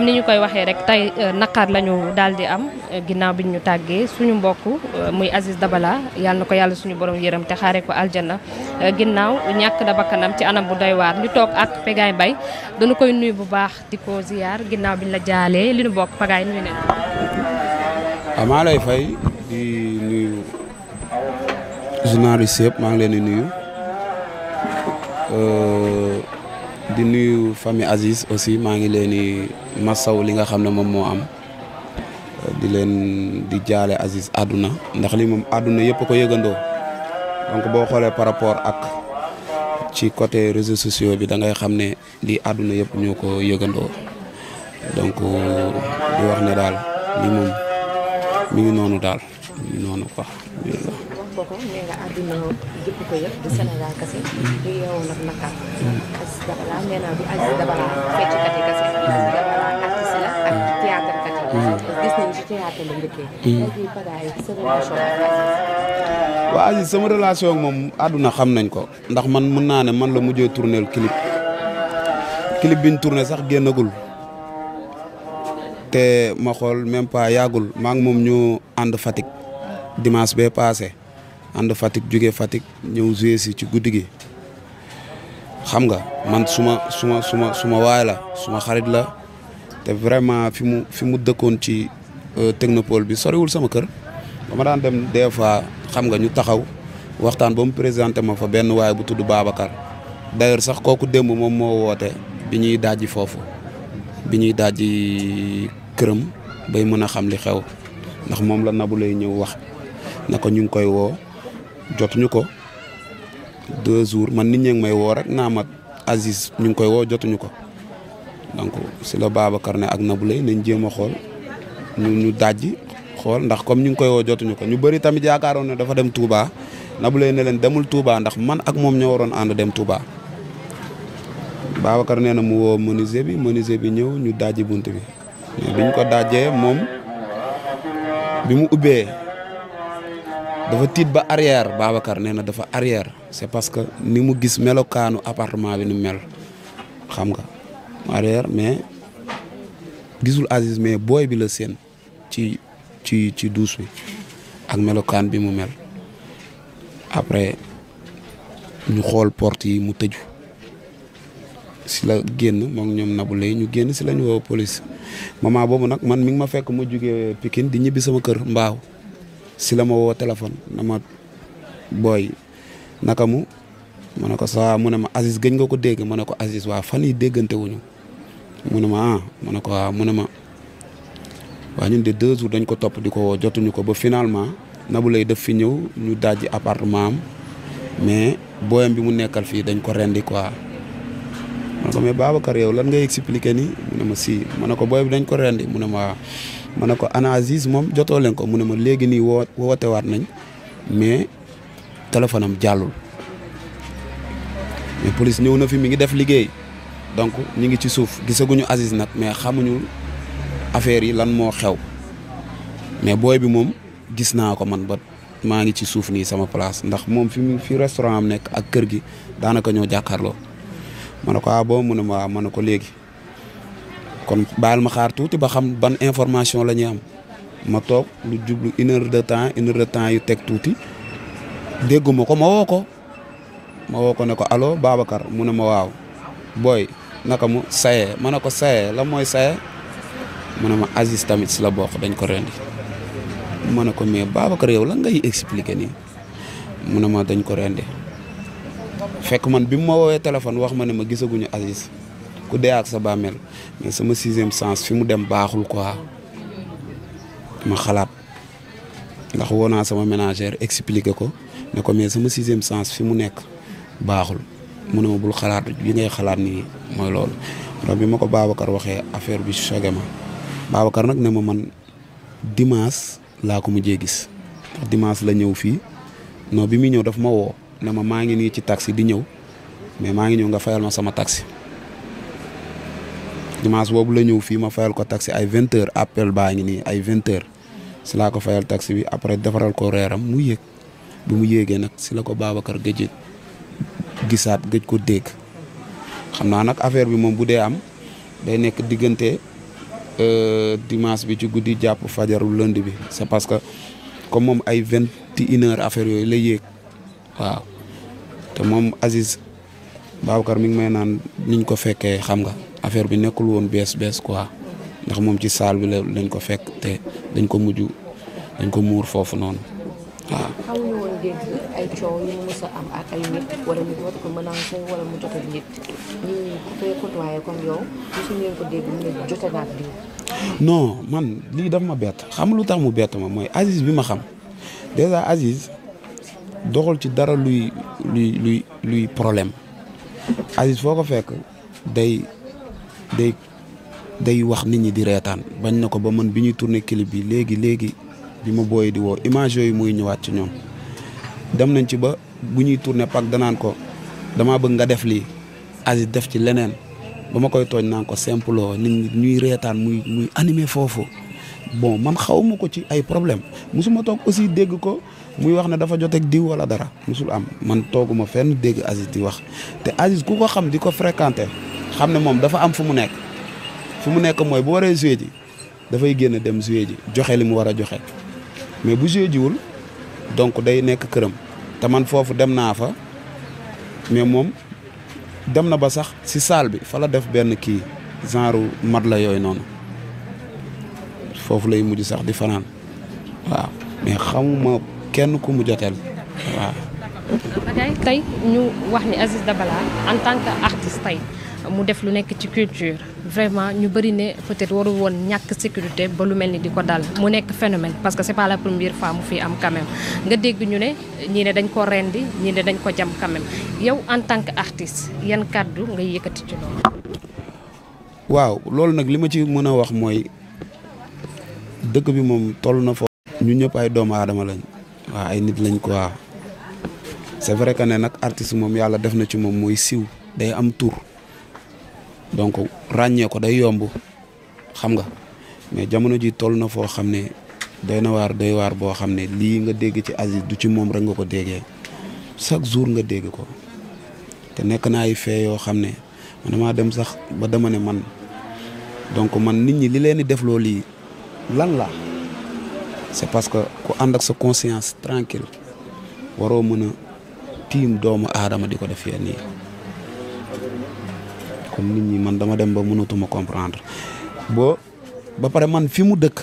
comme ni ñu koy waxee rek tey naqar la ñu daal di am ginnaaw bi ñu tàggee suñu mbokk muy Aziz Dabala yal na ko yàlla suñu borom yërëm te xaaree ko aljanna ginnaaw ñàkk na bakkanam ci anam bu doy waar ñu toog ak Pagaye Mbaye dañu koy nuyu bu baax di ko ziyaar ginnaaw bi ñu la jaalee li ñu bokk Pagaye nuyu nañu. waaw maa lay fay di nuyu journaliste yëpp maa ngi leen di nuyu di nuyu famille Aziz aussi maa ngi leen di masaw li nga xam ne moom moo am di leen di jaale Aziz àdduna ndax li moom àdduna yëpp ko yëgandoo donc boo xoolee par rapport ak ci côté réseaux sociaux bi da ngay xam ne lii àdduna yëpp ñoo ko yëgandoo donc di wax ne daal lii moom mi ngi noonu daal mi ngi noonu quoi. wax ko nee nga àdduna jëpp ko yëpp di Sénégal kese ñu yeewoon nag naqar Aziz Dabala nee naa du Aziz Dabala fecckat yi kese Aziz Dabala artiste la ak théâtre kat yi gis nañu ci théâtre la njëkkee léegi Pagaye sa relation ak Aziz. waaw Aziz sama relation ak moom àdduna xam nañ ko ndax man mën naa ne man la mujjee tourneel clip bi ñu tourné sax génnagul te ma xool même pas yàggul maa ngi moom ñu ànd Fatick dimanche bee passé ànd Fatick jóge Fatick ñëw joué si ci guddi gi xam nga man suma waay la suma xarit la te vraiment fi mu dëkkoon ci technopole bi soriwul sama kër dama daan dem des fois xam nga ñu taxaw waxtaan ba mu présenté ma fa benn waay bu tudd Babacar d'ailleurs sax kooku démb moom moo woote bi ñuy dajji foofu bi ñuy dajji këram bay mën a xam li xew ndax moom la Nabou lay ñëw wax na ko ñu ngi koy woo jotuñu ko 2 jours man nit ñi ngi may woo rek naa ma Aziz ñu ngi koy woo jotuñu ko donc si la Babacar ne ak Nabou lay nañ jéem a xool ñu dajji xool ndax comme ñu ngi koy woo jotuñu ko ñu bëri tamit yaakaaroon ne dafa dem Touba Nabou lay ne leen demul Touba ndax man ak moom ñoo waroon ànd dem Touba Babacar nee na mu woo menuisier bi ñëw ñu dajji bunt bi mais biñ ko dajjee moom bi mu ubbee dafa tiit ba arrière Babacar nee na dafa arrière c'est parce que ni mu gis melokaanu appartement bi ni mel xam nga arrière mais gisul Aziz mais booy bi la seen ci douche bi ak melokaan bi mu mel après ñu xool porte yi mu tëju si la génn moom ñoom Nabou lay ñu génn si la ñu woo police moment boobu nag man mi ngi ma fekk mu jugee Pikine di ñibbi sama kër Mbaaw si la ma woo téléphone na ma booy naka mu ma ne ko saa mu ne ma Aziz gëj nga ko dégg ma ne ko Aziz waa fan yi déggante wuñu mu ne ma ma ne ko waaw mu ne ma waa ñun de 2 jours dañ ko topp di ko woo jotuñu ko ba finalement Nabou lay def fi ñëw ñu dajji appartement am mais booyam bi mu nekkal fii dañ ko rendi quoi ma ne ko mais Babacar yow lan ngay expliquer nii mu ne ma si ma ne ko booy bi dañ ko rendi mu ne ma waaw ma ne ko ana Aziz moom jotoo leen ko mu ne ma léegi nii woote waat nañ mais téléphone am jàllul mais police ñëw na fi mi ngi def liggéey donc ñu ngi ci suuf gisaguñu Aziz nag mais xamuñu affaire yi lan moo xew mais booy bi moom gis naa ko man ba maa ngi ci suuf nii sama place ndax moom fi restaurant am nekk ak kër gi daanaka ñoo jàkkaarloo ma ne ko ah bon mu ne ma waaw ma ne ko léegi kon baal ma xaar tuuti ba xam ban information la ñuy am ma toog lu jublu une heure de temps yu teg tuuti dégguma ko ma woo ko ne ko allo Babacar mu ne ma waaw booy naka mu saye ma ne ko saye la mooy saye mu ne ma Aziz tamit si la bokk dañ ko rendi ma ne ko mais Babacar yow la ngay expliquer nii mu ne ma dañ ko rendi fekk man bi mu ma woowee téléphone wax ma ne ma gisaguñu Aziz ku dee ak sa bàmmeel mais sama 6e sens fi mu dem baaxul quoi ma xalaat ndax woo naa sama ménagère expliquer ko ne ko mais sama 6e sens fi mu nekk baaxul mu ne ma bul xalaat bi ngay xalaat nii mooy loolu. donc bi ma ko Babacar waxee affaire bi choqué ma Babacar nag ne ma man dimanche laa ko mujjee gis ndax dimanche la ñëw fii non bi muy ñëw daf ma woo ne ma maa ngi nii ci taxi di ñëw mais maa ngi ñëw nga fayal ma sama taxi. dimanche boobu la ñëw fii ma fayal ko taxi ay 20h appel baa ngi nii ay 20h si laa ko fayal taxi bi après defaral ko reeram mu yéeg bi mu yéegee nag si la ko Babacar gëj gisaat gëj ko dégg xam naa nag affaire bi moom bu dee am day nekk diggante dimanche bi ci guddi jàpp fajaru lundi bi c'est parce que comme moom ay 21h affaire yooyu la yéeg waaw te moom Aziz Babacar mi ngi may naan niñ ko fekkee xam nga affaire bi nekkul woon bees quoi ndax moom ci salle bi lañ ko fekk te dañ ko muur foofu noonu waaw. xamuñu woon dégg ay coow yu mu mës a am ak ay nit wala nit war ko menacé wala mu jote nit ñi ku koy côtoyé comme yow mosu ngeen ko dégg mu ne jote naat diw. non man lii daf ma bett xam lu tax mu bett ma mooy Aziz bi ma xam déjà Aziz doxul ci dara luy problème Aziz foo ko fekk day wax nit ñi di reetaan bañ na ko ba man bi ñuy tourné clip bi léegi bi ma booyee di woo image yooyu muy ñëwaat ci ñoom dem nañ ci ba bu ñuy tourné pak danaan ko damaa bëgg nga def lii Aziz def ci leneen ba ma koy tooñ naan ko simple nit ñuy reetaan muy animé foofu bon man xawma ko ci ay problème musuma toog aussi dégg ko muy wax ne dafa joteeg diw wala dara musul am man tooguma fenn dégg Aziz di wax te Aziz ku ko xam di ko fréquenté xam ne moom dafa am fu mu nekk mooy bu waree joué ji dafay génn dem joué ji joxe li mu war a joxe mais bu joué jiwul donc day nekk këram te man foofu dem naa fa mais moom dem na ba sax si salle bi fa la def benn kii genre mat la yooyu noonu foofu lay mujj sax di fanaan waaw mais xamuma kenn ku mu joteel waaw. tey ñu wax ni Aziz Dabala en tant que artiste tey mu def lu nekk ci culture vraiment ñu bëri ne peut-être waru woon ñàkk sécurité ba lu mel ni di ko dal mu nekk phénomène parce que c'est pas la première fois mu fi am quand même nga dégg ñu ne ñii ne dañ ko rendi ñii ne dañ ko jam quand même yow en tant que artiste yan kàddu ngay yëkkati ci loolu. waaw loolu nag li ma ci mën a wax mooy dëkk bi moom toll na foofu. ñu ñëpp ay doomu aadama lañ waaw ay nit lañ quoi c'est vrai que ne nag artiste moom yàlla def na ci moom mooy siw day am tur. donc ràññee ko day yomb xam nga mais jamono ji toll na foo xam ne doy waar boo xam ne lii nga dégg ci Aziz du ci moom rek nga ko déggee chaque jour nga dégg ko te nekk na ay fee yoo xam ne man damaa dem sax ba dama ne man donc man nit ñi li leen di def loo lii lan la c'est parce que ku ànd ak sa conscience tranquille waroo mën a tiim doomu aadama di ko def yenn yi comme nit ñi man dama dem ba mënatuma comprendre ba pare man fi mu dëkk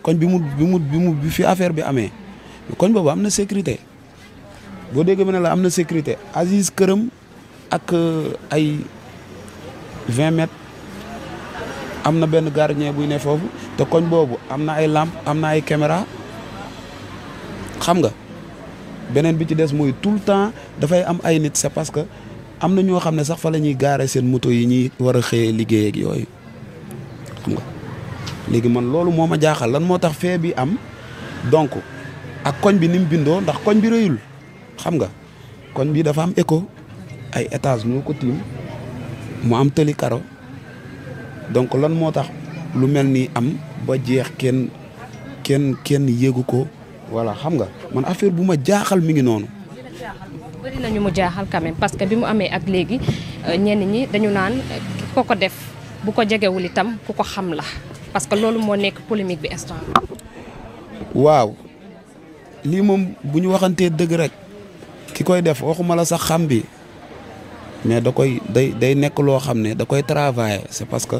koñ bi fi affaire bi amee koñ boobu am na sécurité boo déggee ma ne la am na sécurité Aziz këram ak ay 20 mètres am na benn gardien buy ne foofu te koñ boobu am na ay lampe am na ay caméra xam nga beneen bi ci des mooy tout le temps dafay am ay nit c'est parce que am na ñoo xam ne sax fa la ñuy gaare seen moto yi ñuy war a xëyee liggéey ak yooyu xam nga léegi man loolu moo ma jaaxal lan moo tax fee bi am donc ak koñ bi ni mu bindoo ndax koñ bi rëyul xam nga koñ bi dafa am écho ay étage ñoo ko tiim mu am tëli karo donc lan moo tax lu mel ni am ba jeex kenn yéegu ko voilà xam nga man affaire bu ma jaaxal mi ngi noonu. bëri nañu mu jaaxal quand même parce que bi mu amee ak léegi ñenn ñi dañu naan ko def bu ko jegewul itam ku ko xam la parce que loolu moo nekk polémique bi instant. waaw lii moom bu ñu waxantee dëgg rek ki koy def waxuma la sax xam bi mais day nekk loo xam ne da koy travailler c'est parce que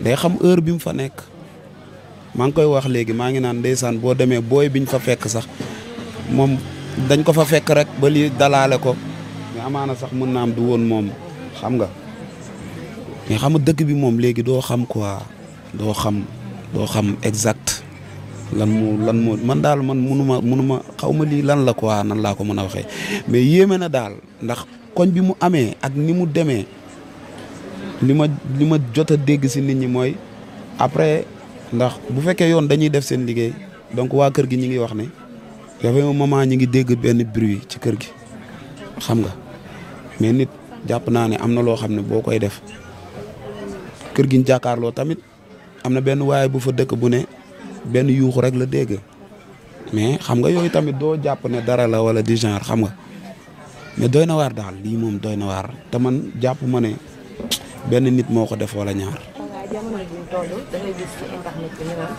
day xam heure bi mu fa nekk maa ngi koy wax léegi maa ngi naan ndeysaan boo demee booy biñ fa fekk sax moom. dañ ko fa fekk rek ba lii dalaale ko mais amaana sax mën naa am du woon moom xam nga mais xam nga dëkk bi moom léegi doo xam quoi doo xam exact lan moo man daal man munuma xaw ma lii lan la quoi nan laa ko mën a waxee mais yéeme na daal ndax koñ bi mu amee ak ni mu demee li ma jot a dégg si nit ñi mooy après ndax bu fekkee yoon dañuy def seen liggéey donc waa kër gi ñi ngi wax ne dafay un moment ñi ngi dégg benn bruit ci kër gi xam nga mais nit jàpp naa ne am na loo xam ne boo koy def kër gi ñu jàkkaarloo tamit am na benn waaye bu fa dëkk bu ne benn yuuxu rek la dégg mais xam nga yooyu tamit doo jàpp ne dara la wala du genre xam nga mais doy na waar daal lii moom doy na waar te man jàpp ma ne benn nit moo ko def wala ñaar. jamono bi ñu toll da ngay gis ci internet bi ñu naan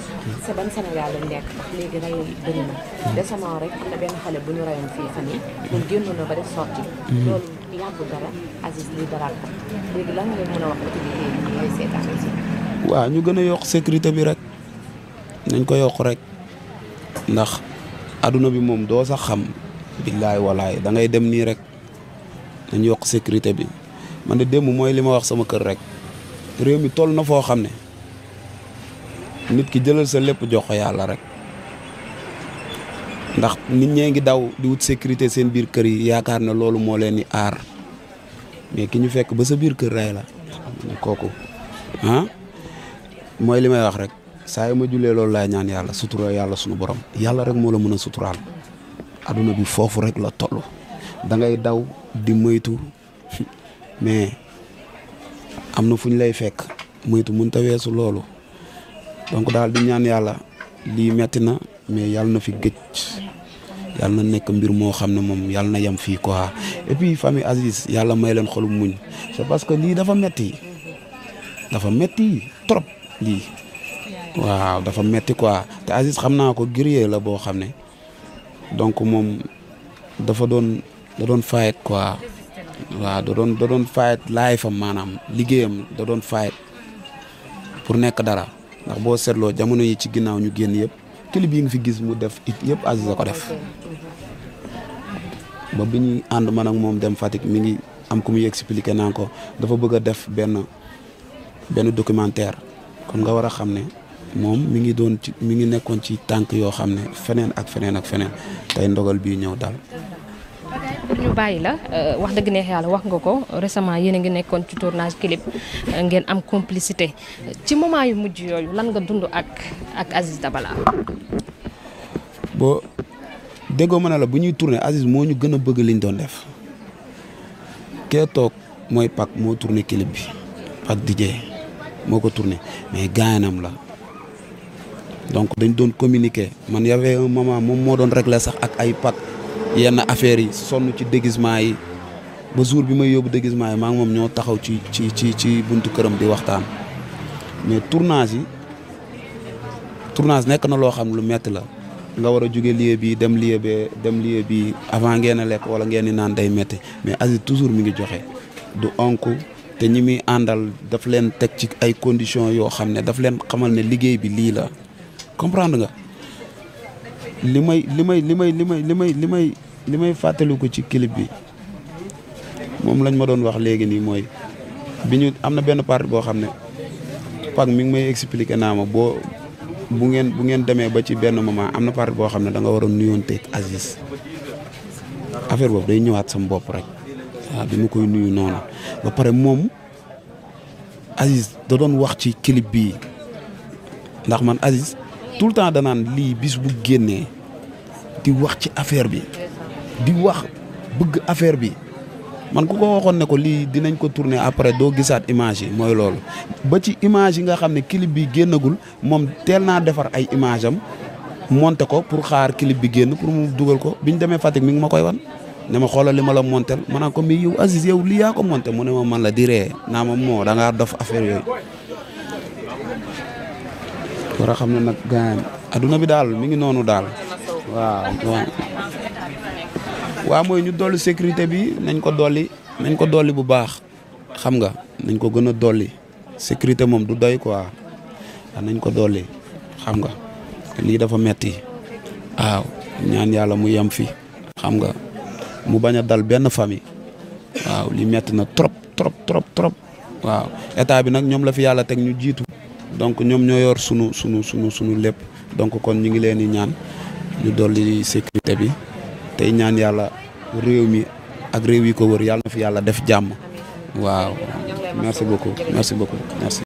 sa ban Sénégal lañ nekk ndax léegi rey bëri na récemment rek am na benn xale bu ñu reyoon fii fan yi moom génnoon na ba def sorti loolu yàggul dara Aziz lii daraat ko léegi lan ngeen mën a wax autorité yi ñooy seetaan aussi. waaw ñu gën a yokk sécurité bi rek nañ ko yokk rek ndax adduna bi moom doo sax xam billaay walaay da ngay dem nii rek nañ yokk sécurité bi man de démb mooy li ma wax sama kër rek réew mi toll na foo xam ne nit ki jëlal sa lépp jox ko yàlla rek ndax nit ñee ngi daw di wut sécurité seen biir kër yi yaakaar ne loolu moo leen di aar mais ki ñu fekk ba sa biir kër rey la kooku mooy li may wax rek saa yu ma jullee loolu laay ñaan yàlla sutura yàlla sunu borom yàlla rek moo la mën a suturaal adduna bi foofu rek la toll da ngay daw di moytu mais am na fu ñu lay fekk moytu mënut a weesu loolu donc daal di ñaan yàlla lii metti na mais yàlla na fi gëj yàlla na nekk mbir moo xam ne moom yàlla na yem fii quoi et puis famille Aziz yàlla may leen xolum muñ c'est parce que lii dafa metti trop lii waaw dafa metti quoi te Aziz xam naa ko guerrier la boo xam ne donc moom da doon fight quoi waaw da doon fight life am maanaam liggéeyam da doon fight pour nekk dara ndax boo seetloo jamono yi ci ginnaaw ñu génn yëpp clip yi nga fi gis mu def it yëpp Aziz a ko def ba bi ñuy ànd man ak moom dem Fatick mi ngi am ku muy expliqué naa ko dafa bëgg a def benn documentaire kon nga war a xam ne moom mi ngi nekkoon ci tànk yoo xam ne feneen ak feneen tey ndogal bii ñëw dal. pour ñu bàyyi la wax dëgg neex yàlla wax nga ko récemment yéen a ngi nekkoon ci tournage clip ngeen am complicité ci moment yu mujj yooyu lan nga dund ak Aziz Dabala. boo déggoo ma ne la bu ñuy tourné Aziz moo ñu gën a bëgg liñ doon def kee toog mooy Pac moo tourné clip bi Pac DJ moo ko tourné mais gaanam la donc dañ doon communiquer man y avait un moment moom moo doon régler sax ak ay Pac yenn affaires yi sonn ci déguisement yi ba jour bi may yóbbu déguisement yi maa ngi moom ñoo taxaw ci buntu këram di waxtaan mais tournage nekk na loo xam lu metti la nga war a jóge lieu bi dem lieu bi avant ngeen a lekk wala ngeen di naan day metti mais Aziz toujours mi ngi joxe du onk te ñi muy àndal daf leen teg ci ay conditions yoo xam ne daf leen xamal ne liggéey bi lii la comprendre nga li may fàttaliku ci clip bi moom lañ ma doon wax léegi nii mooy bi ñu am na benn partie boo xam ne Pac mi ngi may expliquer naa ma bu ngeen demee ba ci benn moment am na partie boo xam ne da nga war a nuyoonteeg Aziz affaire boobu day ñëwaat sama bopp rek waaw bi ma koy nuyu noonu ba pare moom Aziz da doon wax ci clip bii ndax man Aziz tout le temps danaan lii bis bu génnee di wax ci affaire bi di wax bëgg affaire bi man ku ko waxoon ne ko lii dinañ ko tourner après doo gisaat image yi mooy loolu ba ci image yi nga xam ne clip bi génnagul moom teel naa defar ay image am monté ko pour xaar clip bi génn pour mu dugal ko biñ demee Fatick mi ngi ma koy wan ne ma xoolal li ma la montel ma naan ko mais yow Aziz yow lii yaa ko monté mu ne ma man la di ree naa ma moo da ngaa dof affaire yooyu war a xam ne nag gaañ adduna bi daal mi ngi noonu daal waaw mooy ñu dolli sécurité bi nañ ko dolli bu baax xam nga nañ ko gën a dolli sécurité moom du doy quoi nañ ko dolli xam nga lii dafa metti waaw ñaan yàlla mu yem fi xam nga mu bañ a dal benn famille waaw li metti na trop waaw état bi nag ñoom la fi yàlla teg ñu jiitu donc ñoom ñoo yor sunu lépp donc kon ñu ngi leen di ñaan ñu dolli sécurité bi tey ñaan yàlla réew mi ak réew yi ko wër yàlla na fi yàlla def jàmm waaw merci beaucoup merci.